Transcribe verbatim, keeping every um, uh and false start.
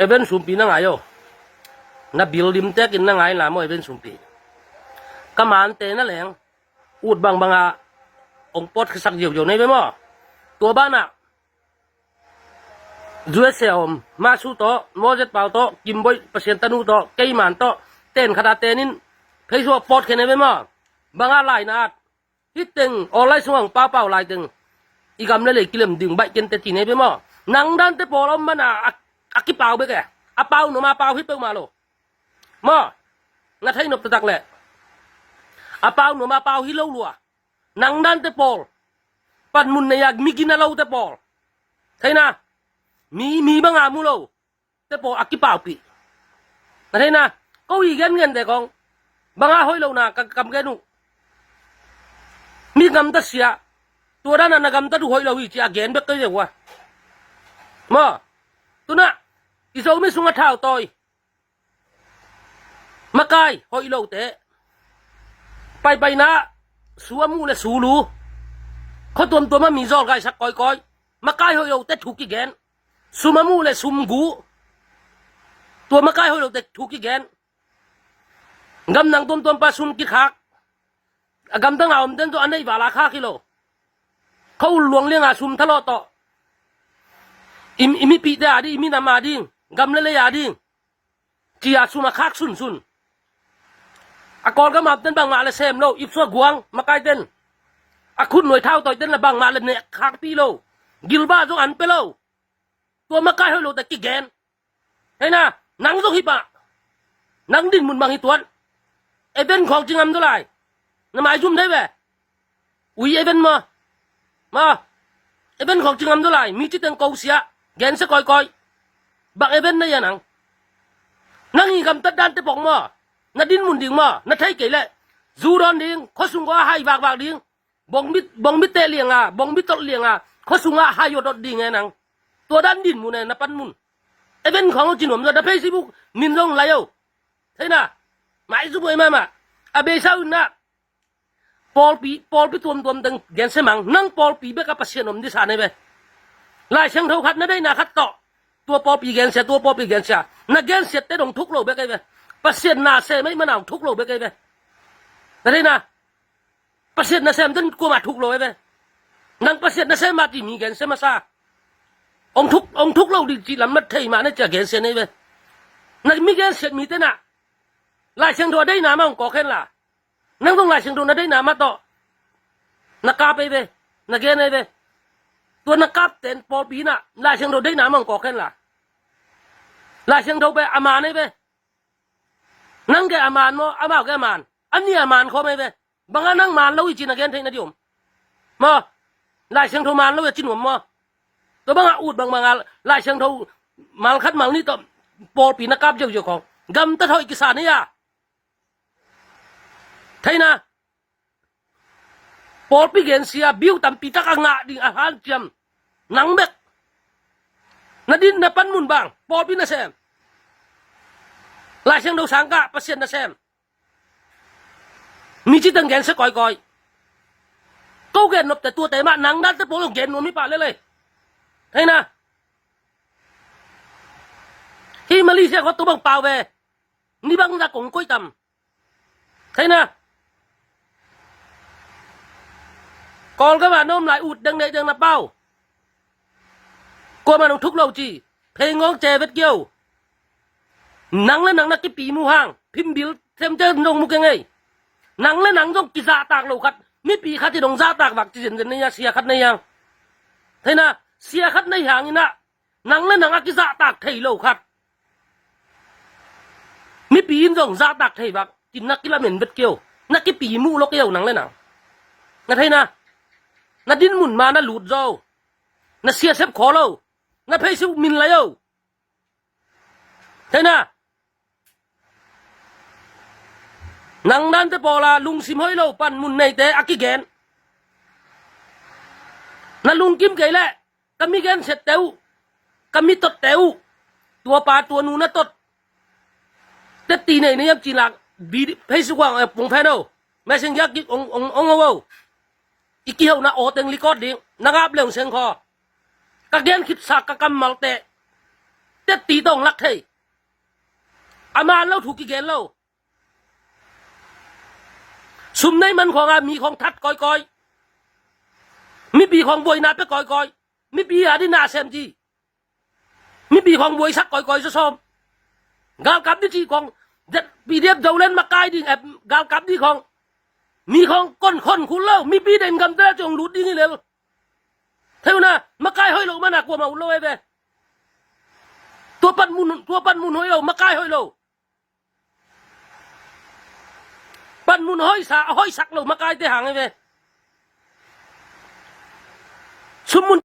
Evan Sumpi na ngai aw. Na bil limtekin na ngai la maw, Evan Sumpi? Ka mante na leng ut bangbanga ong pawtkhiasak ziauziau nei ve maw? Tua banah U S A om Masu tawh, Moses Pau tawh, Kimboih Pasian tanu tawh, keiman tawh, ten khata tenin Facebook pawtkhia nei ve maw? Banga laina at hih teng online sungah hong paupau lai teng i gam le lei kilem ding baih kente ci nei ve maw? Nang dante pawl a om mana a, a kipau bek e. A pau nuam a pau hi peuhmah lo maw? Na thei nop taktak leh a pau nuam a pau hi lo lua. Nang dante pawl, panmun nei a mi gina lote pawl, theina, mi, mi banga mu lo te pawl a kipaupih. Na theina, ko i gengente kong banga hoih lohna ka kam gen uh. Mi gamtat sia, tua dana na gamtat uh hoih lo hi ci a gen bek kei ve ua maw? Tuna i Zomi sungah thautawi, makai hoih lote, paipaina, su a muh le su lu, khua tuamtuam a mi zawlgaisak kawikawi, makai hoih lote thu kigen, sum a muh le sum gu, tua makai hoih lote thu kigen. Gamdang tuamtuam pa sum kikhak, a gamdang a omten tawh a neih vala khak hi lo. Khua ul luang lianga sum thalawh tawh i, i mipihte a ding, i minam a ding, gam le lei a ding ci a sum a khak sunsun. A Kawlgam a omten bangmah le sem lo, ipsua guang makaiten, a khut nuai thautawiten le bangmah le nek khakpih lo. Gilbah zong an pia lo. Tua makai hoih lote kigen. Theina, nang zong hi pah. Nang dinmun bang hi tuan. Evan khawng ci ngam zaw lai. Na maizum thei ve. Ui Evan maw? Maw? Evan khawng ci ngam zaw lai. Mi citeng ko sia, gensia kawikawi. Bang Evan na hia nang? Nang i gamtat dante pawng maw? Na dinmun ding maw? Na thei kei leh zu dawn ding, khuasung kua hai vakvak ding, bongbi, bongbi teh lianga, bongbi tolh lianga, khuasungah hai awt awt ding e nang. Tua dan dinmun e na panmun. Evan khawng ci nuam zaw, na Facebook min zong lai o. Theina, maizum buai mahmah. A beisa uh inah pawlpi, pawlpi tuamtuam teng gensia mang. Nang pawlpi bek a Pasian om disa nei ve. Lai Siangtho khat na deihna khat tawh tua pawlpi gensia, tua pawlpi gensia. Na gensiatte dong thuk lo bek ei ve. Pasian na sem ei mana hong thuk lo bek ei ve. Na theina, Pasian na semten kuamah thuk lo ei ve. Nang Pasian na sem mah ci mi gensia masa. Hong thuk, hong thuk lo ding cih lam na thei mah na cia gensia nei ve. Na mi gensiat mite na Lai Siangtho a deihna mah hong kawk hen la. Nang zong Lai Siangtho na deihna mah tawh na kap ei ve, na gen ei ve. Tua na kapten pawlpi inah Lai Siangtho deihna mah hong kawk hen la. Lai Siangtho pen a man ei ve. Nang ke a man maw, amau ke a man. A nih a man khawm ei ve. Banga nang man lo hi ci na gen theih na ding om maw? Lai Siangtho man lo hi a ci nuam maw? Tua banga ut bangbanga Lai Siangtho mal khat mal nih tawh pawlpi na kap ziauziau khawng gamtat hoih kisa nei a. Theina, pawlpi gensia biu tampi tak a ngah ding a hanciam nang bek. Na din na panmun bang pawlpi na sem. Lai Siangtho sangkah Pasian na sem. Mi citeng gensia kawikawi. Ko gen nopte tuate mah nang dante pawl gen nuam hi pah lel ei. Theina, hih Malaysia khua tua bang pau ve. Ni bang zah kong koih tam. Theina, Kawlgam ah na om lai ut dengdeng deng na pau. Kuamah nong thuk lo ci. Phei ngawng ce vet kio. Nang le nang na kipi mu hang phimbil semce nong mu keng ei. Nang le nang zong kizahtak lo khat, mipi khat hi dong zahtak vak ci zenzen nei a, sia khat nei hang. Theina, sia khat nei hang inah nang le nang a kizahtak thei lo khat, mipi in zong zahtak thei vak ci na kilamen vet kio. Na kipi muh lo kio nang le nang. Na theina, na dinmun ma na lut zaw. Na siasep khaw lo. Na Facebook min lai o. Theina, nang dante pawla lungsim hoih lo panmun neite a kigen. Na lungkim kei leh ka mi gensiatte uh, ka mi totte uh, tua pa tua nu na tot teti nei na hiam ci lak, Facebook ah pung phen o. Messenger kik ong ong ong o. I kihona aw teng likawt ding na ngap leung seng khaw. Ka gen khitsak ka kammalte Tetti tawng lak thei. A man lo thu kigen lo. Sum nei man khawng a mi khawng that kawikawi. Mipi khawng buaina pia kawikawi. Mipi a ding na sem ci. Mipi khawng buaisak kawikawi sawsawm. Galkap ding ci khawng, P D F Zoland makai ding, eh, galkap ding khawng. Mi khawng kon khon khul lo, mipi den gamte la ciang lut ding hi lel. Thei uh na, makai hoih lo mana kuamah ut lo e ve. Tua panmun, tua panmun hoih lo, makai hoih lo. Panmun hoihsa, hoihsak lo makaite hang e ve. Summun